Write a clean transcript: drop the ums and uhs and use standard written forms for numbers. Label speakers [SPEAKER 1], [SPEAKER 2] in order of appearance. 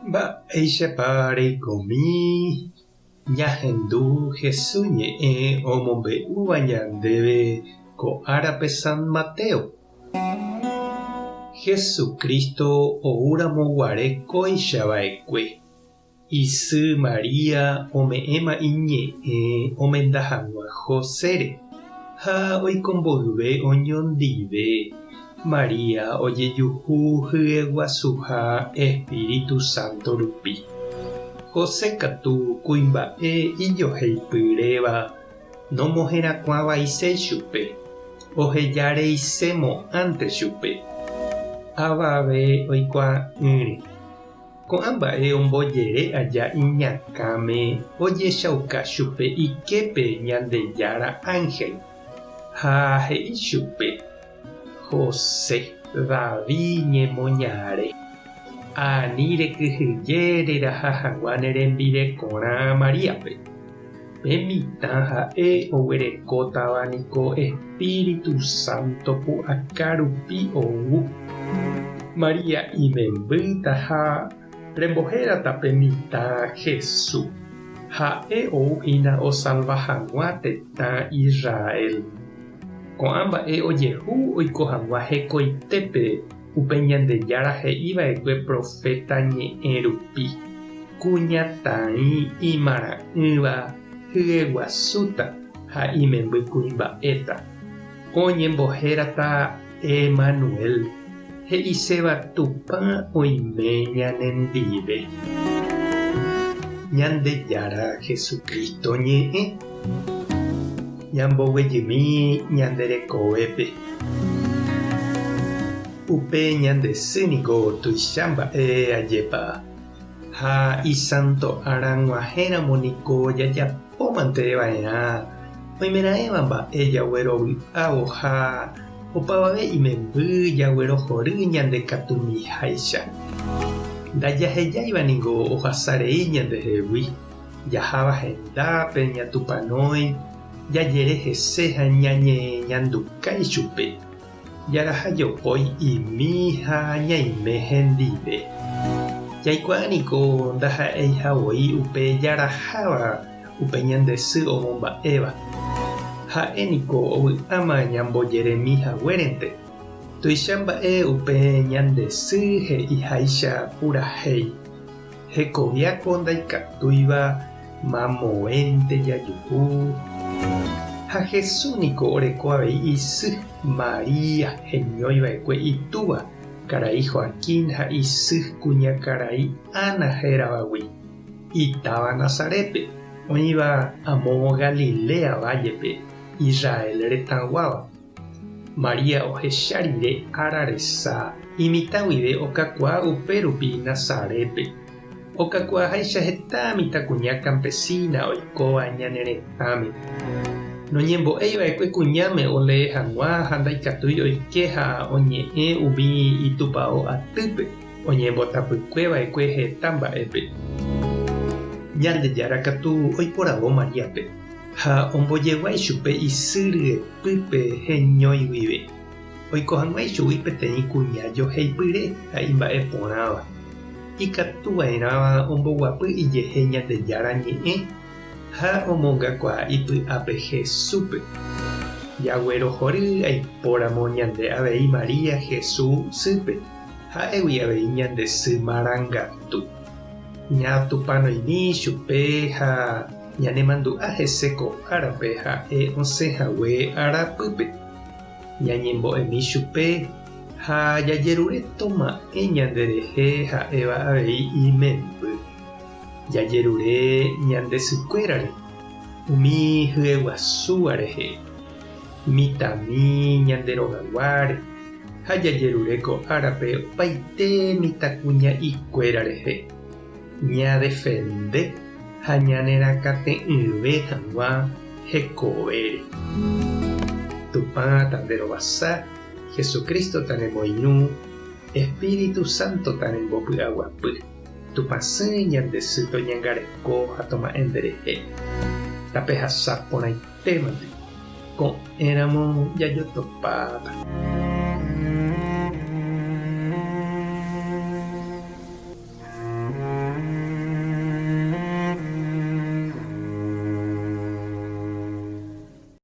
[SPEAKER 1] Mba'éichapa reikomi ñahendu Hesu ñe'ẽ omombe'úva ñandéve ko árape San Mateo? Jesucristo oúramo guare kóicha va'ekue, isy María ome'ẽma iñe'ẽ omenda hag̃ua Josére, ha oiko mboyve oñondive María ojejuhu hyeguasuha Espíritu Santo rupi. José katu kuimba'e ijoheipyréva nomoherakuãvaiséi chupe, oheja reise mo'ãnte chupe. Avave oikuaa'ỹre. Ko'ã mba'e ombojere aja iñakãme ojechauka chupe iképe Ñandejára ánhel, ha he'i chupe, José, David ñemoñare, ani rekyhyje reraha hag̃ua ne rembirekorã Maríape. Pe mitã ha'e oguerekótava niko Espíritu Santo pu'aka rupi ou. María imembýta ha rembohérata pe mitã Jesús. Ha'e ou hína osalva hag̃ua tetã Israel. Ko'ã mba'e ojehu oiko hag̃ua hekoitépe upe Ñandejára he'i va'ekue proféta ñe'ẽ rupi, Kuñataĩ imarã'ỹva hyeguasúta ha imemby kuimba'éta. Oñembohérata Emanuel, he'iséva Tupã oime ñanendive. Ñandejára Jesucristo ñe'ẽ. Ñamboguejymi ñande rekovépe. Upe ñande sy niko tuicha mba'e ajépa, ha isanto ára g̃uahẽramo niko jajapómante va'erã oimeraẽva mba'e jaguerovy'ávo ha opavave imemby jaguerohory ñande katumiháicha. Ndajahejáiva niko ohasa rei ñandehegui. Jaháva hendápe ñatupanói, jajere hese ha ñañeñanduka ichupe, jaraha jopói imi ha ñaime hendive. Jaikuaa niko ndaha'eiha voi upe jaraháva upe ñande sy omomba'éva. Ha'e niko ovy'áma ñambojeremi haguérente. Tuicha mba'e upe ñande sy he'iháicha purahéi. Hekoviáko ndaikatúiva mamoénte jajuhu. Ha Jesús niko oreko avei isy, María, heñói va'ekue itúva, karai Joaquín ha isy kuñakarai Ana héravagui, itáva Nazarépe, oĩva amo Galilea vállepe, Israel retãguáva. María ohecha rire ára resa, imitã guive okakuaa upérupi Nazarépe. Okakuaaháicha heta mitãkuña campesina oikóva ñane retãme. Noñembo'éi va'ekue kuñáme olee hag̃ua ha ndaikatúi oike ha oñe'ẽ umi itupao atýpe, oñembotapykue va'ekue heta mba'épe. Ñandejára katu oiporavo Maríape. Ha ombojegua ichupe isy ryepýpe heñói guive, oiko hag̃ua ichugui peteĩ kuña joheipyre ha imba'e porãva, ikatu va'erãva omboguapy ijehe Ñandejára Ñe'ẽ ha omongakuaa ipy'ápe Jesúspe. Jaguerohory aipóramo ñande avei María Jesús sýpe, ha'égui avei ñande sy marangatu. Ñatupãnoimi chupe ha Ñanemandu'a hese ko árape ha'e osẽ hague arapýpe. Ñañembo'emi chupe ha jajerure toma'ẽ ñanderehe ha'éva avei imemby. Jajerure ñande sykuérare, umi hyeguasúva rehe, mitãmi ñande rogaguáre, ha jajerure ko árape opaite mitãkuña'ikuéra rehe. Ñadefende ha ñanerakate'ỹve hag̃ua hekovére. Tupã tanderovasa, Jesucristo tanemoirũ, Espíritu Santo tanembopy'aguapy. Tupãsy ñande sy toñangareko ha toma'ẽ nderehe. Tapehasa porãitémante. Ko'ẽramo jajotopáta.